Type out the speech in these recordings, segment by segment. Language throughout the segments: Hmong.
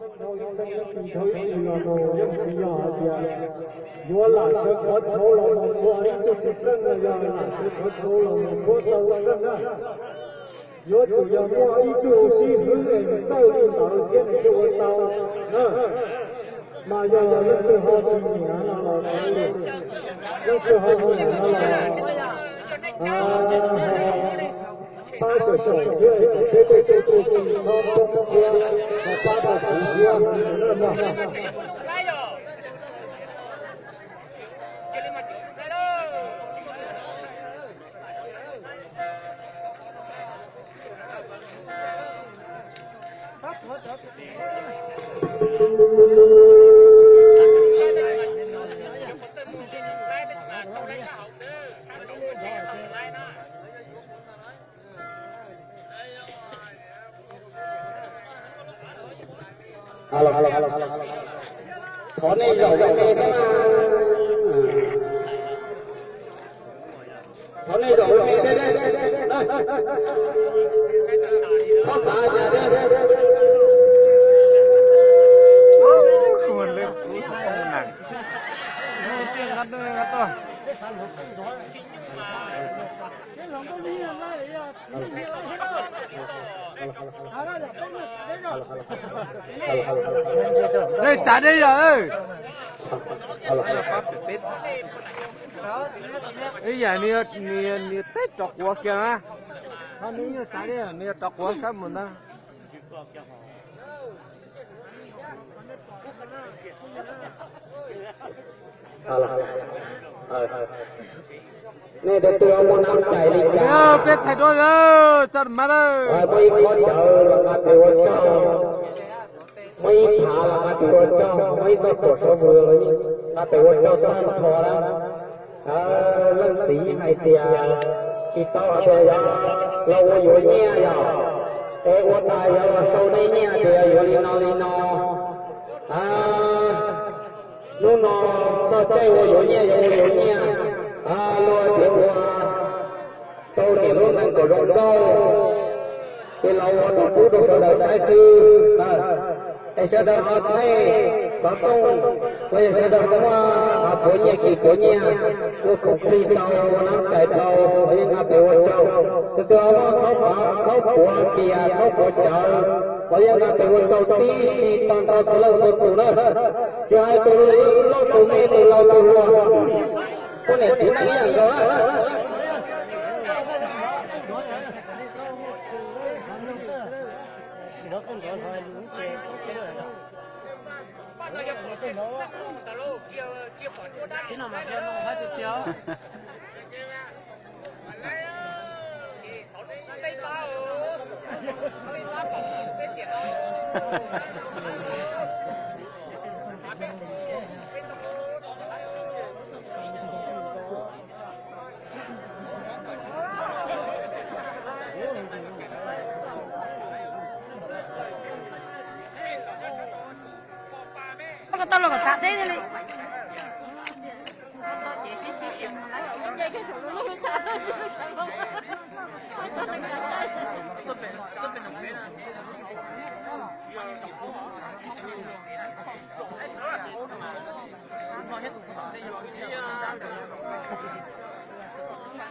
Ib txheej ib tug los mus yeej tsis yog hais tias yuav lam sawv qhov chaw los mus ua ib tug txiv neej no, yog lam sawv qhov chaw los mus tshuab tau lub neej na. Yuav tsum yog muaj ib tug sib hwb es nws txawj li ntawd thiab nws thiaj ua tau na. Mas yog leej twg ho tsis nyiam no los, leej twg ho nyiam no los, pab saum saum thiab kom peb tej txuj txuj ci txhob poob thiab, ho pab tau kuv thiab no. Thov nej zaum me me thiab na. Thov nej zaum me me thiab. Thov xav cas thiab. Dej tas dej yog. Ib yam nws, nws, nws teb rov quav kiag na. Nws yog tas dej, nws yog rov quav sab mus ntag. Nej tus twg muaj neej txais li cas, peb thaij duab, txog mas lawm. Muaj ib qhov chaw los nqa tes ua tsaug, muaj ib phav los nqa tes ua tsaug, muaj ib txoj tuam sawv vwm los nqa tes ua tsaug tag nrho na. Leej txiv hais tias tsis tau hais tias yog los ua yuav nyiaj yog, es ua tas yog los sau nej nyiaj tias yuav li no li no. Hnub no txog caij ua yuav nyiaj yog ua yuav nyiaj, luag tias ua rau niam lub neej kom zoo nkauj, ces los ua rau pub rau sawv daws saib xwb. Es sawv daws ho thaij xov tooj, los yog sawv daws ho muaj puav nyiaj kis puav nyiaj, ua khoom plig tau, ua neej txais tau, los yeej nqa tes ua tsaug. Tus twg ho muaj khaub puav tias khaub puav cawv, los yeej nqa tes ua tsaug tib si tag nrho txhua leej txhua tus na. Tsis hais tus loj tus me tus laus tus hluas, poj niam txiv neej ib yam nkaus na. Koj tau los kom xav deb li.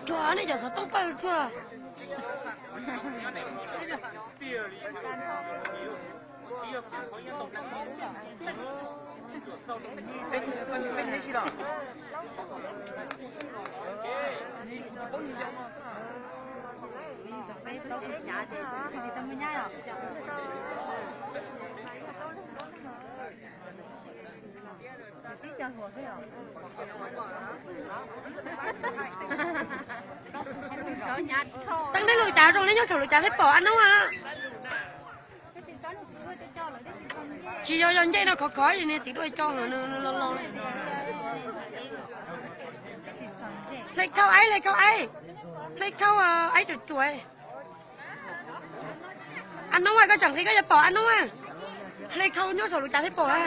Tsuag, nej cov xov tooj pawg tsuag. Teeb dej lug cav zoo li nyob saum lub cav teb pom a noob a. Tsis yog, yog ncej no khov khov es niag txiv duaj coj los, nws los los. Hle khau aib, hle khau aib, hle khau aib tsuam tsuam. A noob a, koj tseem nqi koj yuav pom a noob a. Hle khau nyob saum lub cav teb pom a.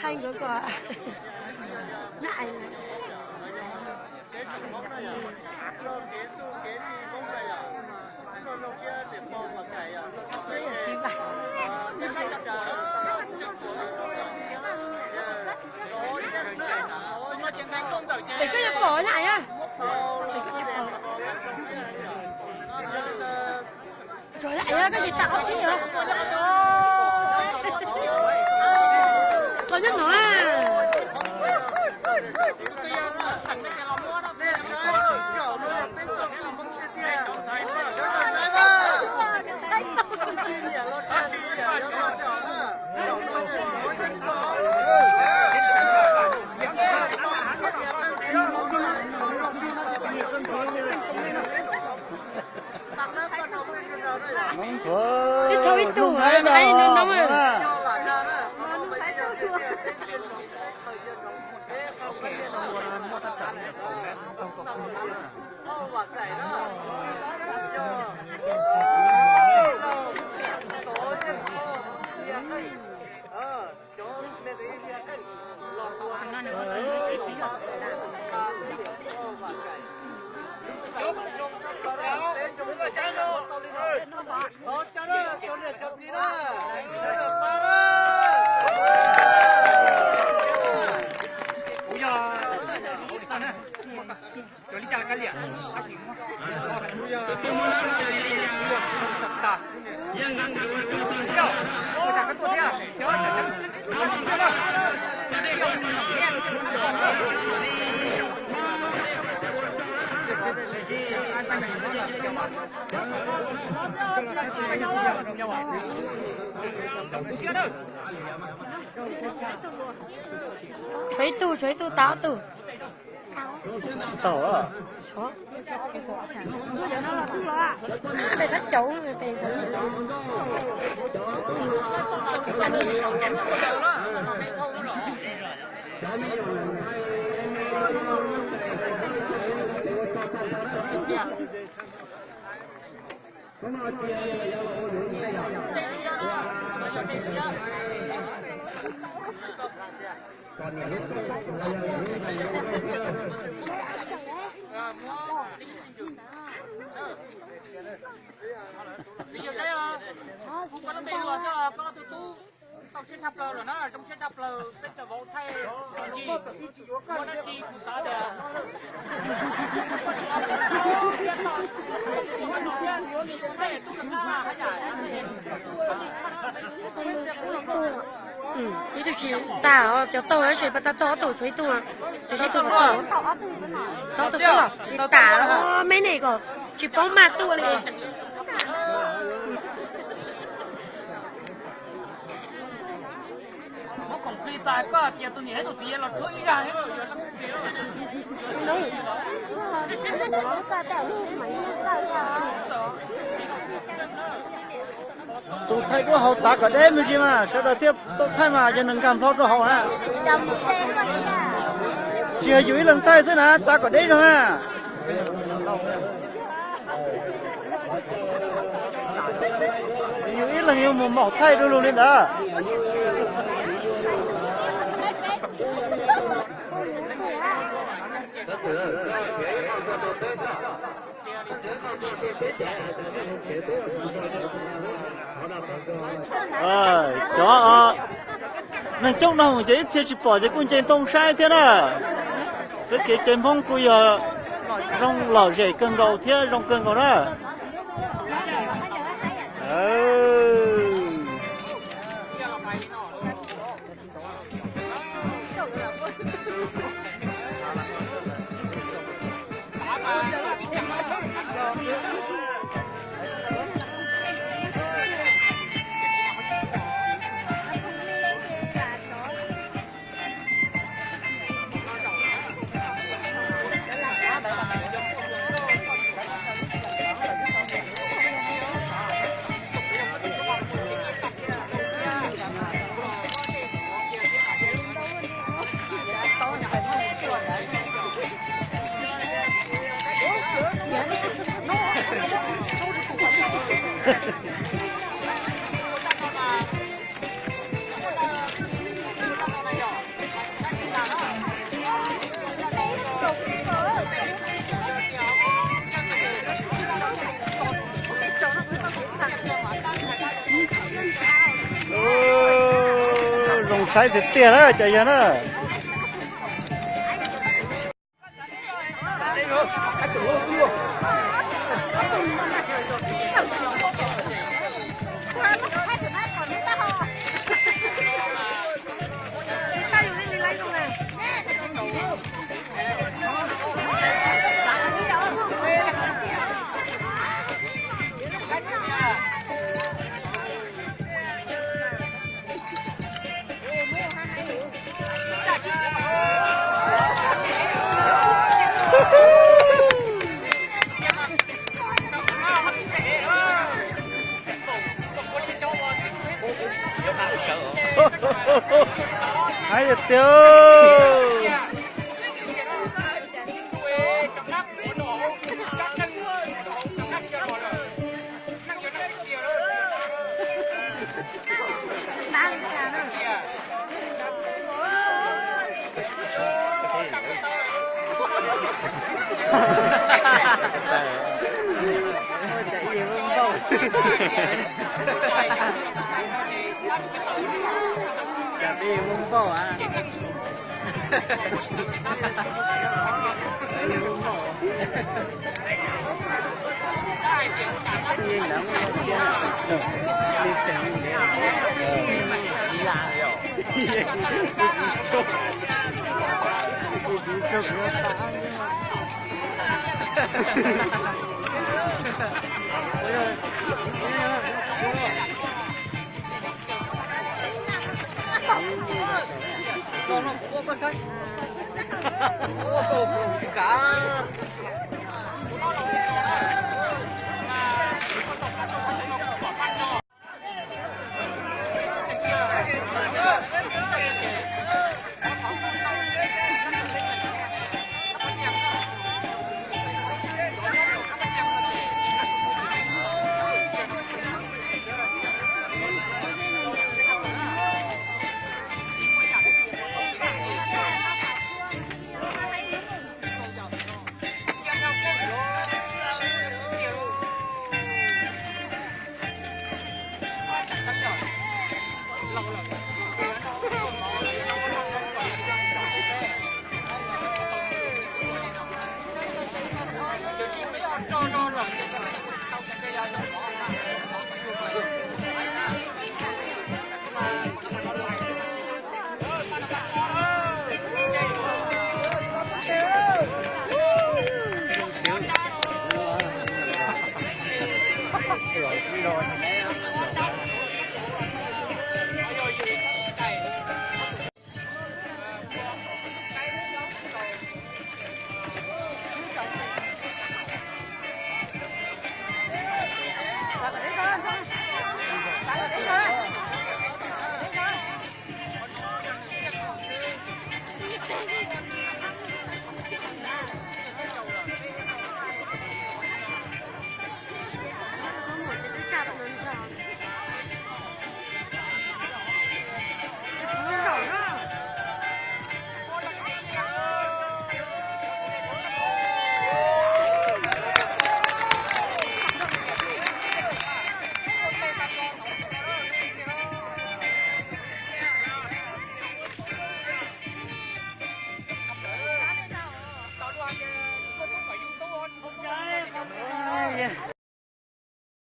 Thaij nkawd kom na. Ib tug ib tug, ib tug ib tug. Tshuav ib tug, tshuav ib tug, tau ob tug. Tsis tau. Ib tug tsis tas, cov tau tab sis pas tas tau ob tug, tshuav ib tug. Tau ob tug, tau ob tug los tsis tas, me neeg kom tsis paub maj tuaj li. Tus thaij duab hauv txav kom deb me ntsis mas sawv daws thiaj tau thaij mas yog nws nkag nplho rau hauv na. Tsis yog yus ib leeg thaij xwb na, txav kom deb zog na. Yus ib leeg yuav mus maum thaij du lug li ntawd. Cov neeg coob no ces ib txhia tsis pom ces kuj nce ntoo saib thiab na. Peb kev cai Hmoob kuj yog zoo lom zem kawg nkaus thiab zoo kawg nkaus na. Zoo saib tiag tiag na cov yawg na. Ai tiag.